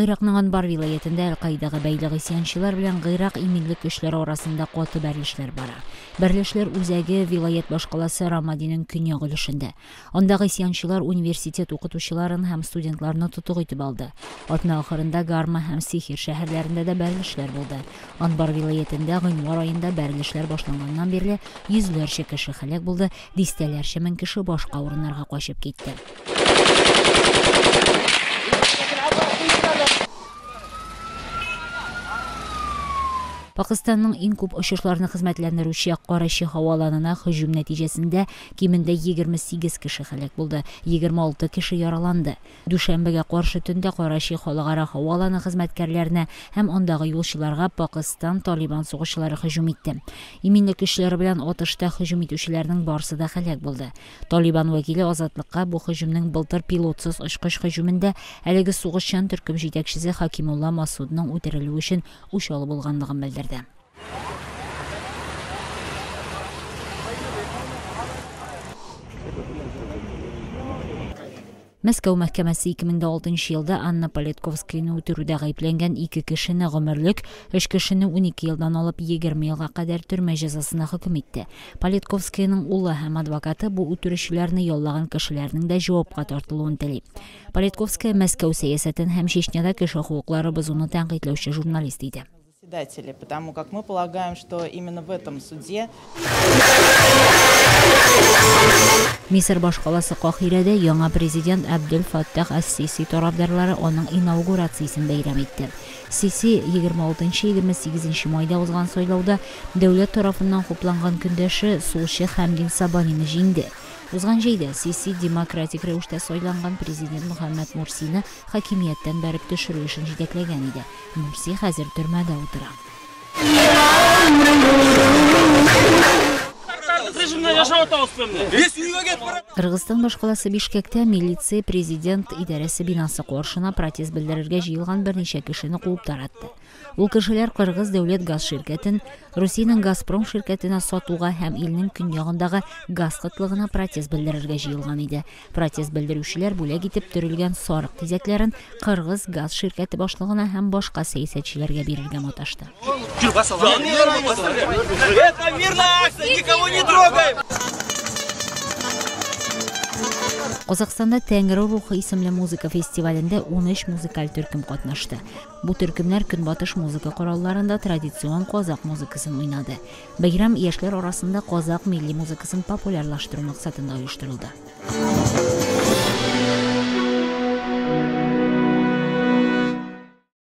Гыйракның Анбар вилаятендә Әл-Каидага бәйле гыйсьянчылар белән Гыйрак иминлек көчләре арасында каты бәрелешләр бара. Бәрелешләр үзәге вилаять башкаласы Рамадиның көньяк өлешендә. Анда гыйсьянчылар университет укытучыларын һәм студентларны тотык итеп алды. Атна ахырында Гарма һәм Сихир шәһәрләрендә дә бәрелешләр булды. Анбар вилаятендә гыйнвар аенда бәрелешләр башланганнан бирле йөзләрчә кеше һәлак булды, дистәләрчә мең кеше башка урыннарга качып китте. Пакыстанның иң күп очышларны хезмәтләндерүче Карачи һаваланына һөҗүм нәтиҗәсендә кимендә 28 кеше һәлак булды, 26 кеше яраланды. Дүшәмбегә каршы төндә Карачи халыкара һаваланы хезмәткәрләренә һәм андагы юлчыларга Пакыстан Талибан сугышчылары һөҗүм итте. Иминлек көчләре белән атышта һөҗүм итүчеләрнең барысы да һәлак булды. Талибан вәкиле Азатлыкка бу һөҗүмнең былтыр пилотсыз очкыч һөҗүмендә әлеге сугышчан төркем җитәкчесе Хакимулла Масудның үтерелүе өчен үч алу булганлыгын белдерде. Мәскәү мәхкәмәсе 2006 елда Анна Политковскаяны үтерүдә гаепләнгән ике кешене гомерлек, өч кешене 12 елдан алып 20 елга кадәр төрмә җәзасына хөкем итте. Политковскаяның улы һәм адвокаты бу үтерүчеләрне яллаган кешеләрнең дә җавапка тартылуын тели. Политковская Мәскәү сәясәтен һәм Чечняда кеше хокуклары бозуны тәнкыйтьләүче журналист иде. Заседатели, потому как мы полагаем, что именно в этом суде Мисыр башкаласы Кахирәдә яңа президент Абдел Фаттах ас-Сиси тарафдарлары аның инаугурациясен бәйрәм итте. Сиси 26-28 майда узган сайлауда дәүләт тарафыннан хупланган көндәше сулчы Хәмдин Сабанины җиңде. Узган җәйдә Сиси демократик рәвештә сайланган президент Мөхәммәд Мурсины хакимияттән бәреп төшерү эшен җитәкләгән иде. Мурси хәзер төрмәдә утыра. Кыргызстан башкаласы Бишкектә милиция президент идарәсе бинасы каршына протест белдерергә җыелган берничә кешене куып таратты. Ул кешеләр Кыргыз дәүләт газ ширкәтен Русиянең Газпром ширкәтенә сатуга һәм илнең көньягындагы газ кытлыгына протест белдерергә җыелган иде. Протест белдерүчеләр бүләк итеп төрелгән сарык тизәкләрен Кыргыз газ ширкәте башлыгына һәм башка сәясәтчеләргә бирергә маташты. Это мирная акция, никого не трогаем! Казахстанда Тәңре рухы исемле музыка фестивалендә 13 музыкаль төркем катнашты. Бу төркемнәр көнбатыш музыка коралларында традицион казак музыкасын уйнады. Бәйрәм яшьләр арасында казак милли музыкасын популярлаштыру максатында оештырылды.